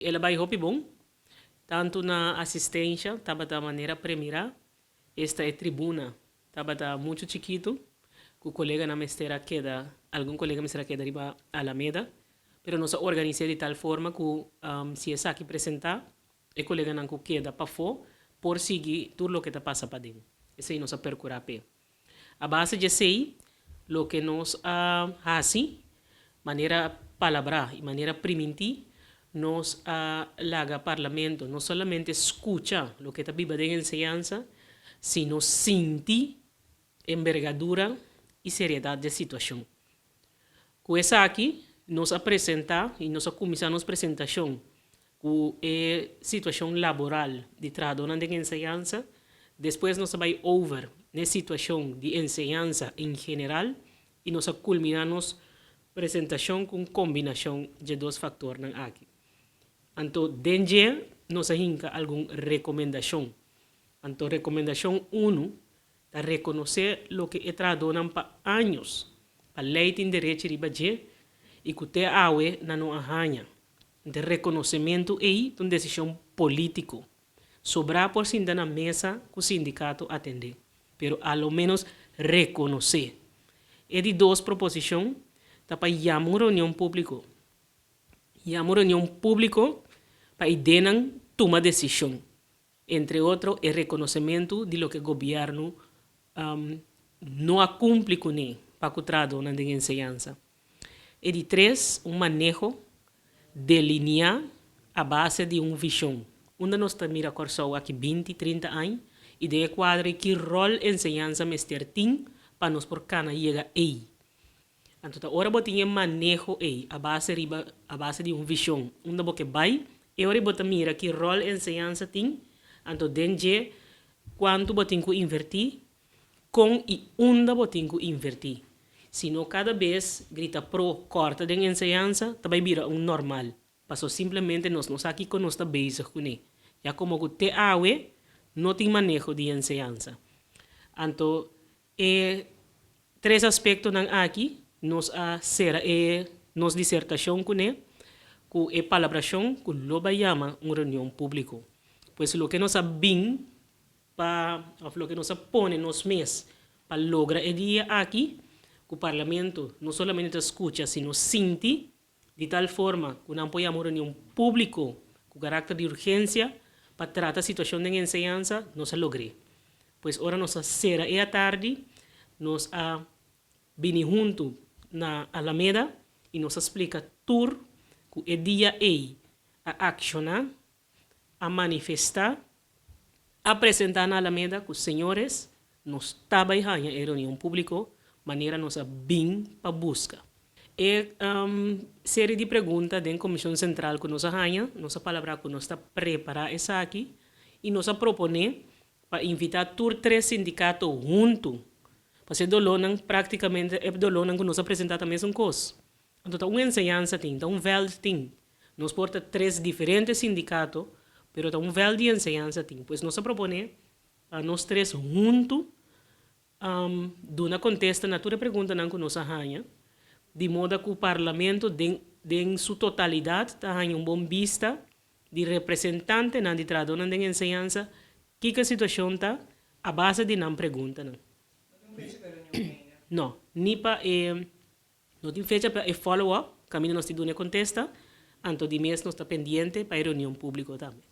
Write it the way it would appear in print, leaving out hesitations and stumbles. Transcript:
El a bai hopi bon, tantu na asistensha tabata manera premirá, esta e tribuna tabata muchu chikitu ku koleganan mester a keda, algun kolega mester a keda riba Alameda, pero nos a organis'é di tal forma ku si esaki presentá, e koleganan ku keda pafó por sigui tur loke ta pasa paden. Esei nos a perkurá p'e. A base di esei, loke nos a hasi, manera palabrá i manera primintí, nos a laga Parlamento no solamente skucha loke ta biba den enseñansa, sino sinti embergadura i seriedat di e situashon. Ku esaki, nos a presentá i nos a kuminsá nos presentashon ku e situashon laboral di trahadónan den enseñansa, despues nos a bai over n'e situashon di enseñansa en general i nos a kulminá nos presentashon ku un kombinashon dje dos faktornan aki. Anto den dje nos a hinka algun rekomendashon. Anto rekomendashon unu ta rekonosé loke e trahadónan pa años pa lei tin derechi riba dje i ku te awe nan no a haña. Di rekonosementu ei ta un desishon polítiko. Sobrá por sinta na mesa ku sindikato atendé, pero a lo ménos rekonosé. E di dos proposishon ta pa yama un reunion públiko. Yama un reunion públiko pa idenan tuma desishon. Entre otro e rekonosementu di loke gobièrnu no a kumpli kuné pa ku trahadónan den enseñansa. E di tres, un maneho deliniá a base di un vishon. Unda nos ta mira Kòrsou aki binti, 30 aña i den e kuadro ei ki ròl enseñansa mester tin pa nos por kana yega ei. Anto ta ora bo tin e maneho ei a base riba a base di un vishon unda bo ke bai, e ora ei bo ta mira ki ròl enseñansa tin, anto den dje kuantu bo tin ku invertí, kon i unda bo tin ku invertí. Si no kada bes grita pro kòrta den enseñansa ta bai bira un normal, paso simplemente nos no sa kiko nos ta bezig kuné, ya komo ku te awe no tin maneho di enseñansa. Anto E tres aspektonan aki nos a sera e nos disertashon kuné ku e palabrashon ku lo bai yama un reunion públiko. Pues loke nos a bin pa òf loke nos a pone nos mes pa logra e dia aki ku Parlamento no solamente ta skucha sino sinti di tal forma ku nan por yama un reunion públiko ku karakter di urgensia pa trata situashon den enseñansa, nos a logr'é. Pues ora nos a sera e atardi, nos a bini huntu na Alameda i nos a splika tur ku e dia ei a akshoná, a manifestá, a presentá na Alameda ku señores, nos ta bai haña e reunion públiko manera nos a bin pa buska. E serie di pregunta den Komishon Sentral ku nos a haña, nos a palabrá ku nos ta prepará esaki i nos a proponé pa invitá tur tres sindikato huntu, pasobra e dolónan práktikamente e dolónan ku nos a presentá ta mesun kos. Anto ta un enseñansa tin, ta un vèld tin. Nos por ta tres diferente sindikato, pero ta un vèld di enseñansa tin. Pues nos a proponé pa nos tres huntu duna kontesta na tur e preguntanan ku nos a haña, di moda ku Parlamento den den su totalidat ta haña un bon bista di representantenan di trahadónan den enseñansa kiko e situashon ta a base di nan preguntanan. No tin un fecha pa e reunion ainda? No, ni pa e No tin fecha pa e follow up, kaminda nos tin duna e kontesta, anto di mes nos ta pendiente pa e reunion públiko tambe.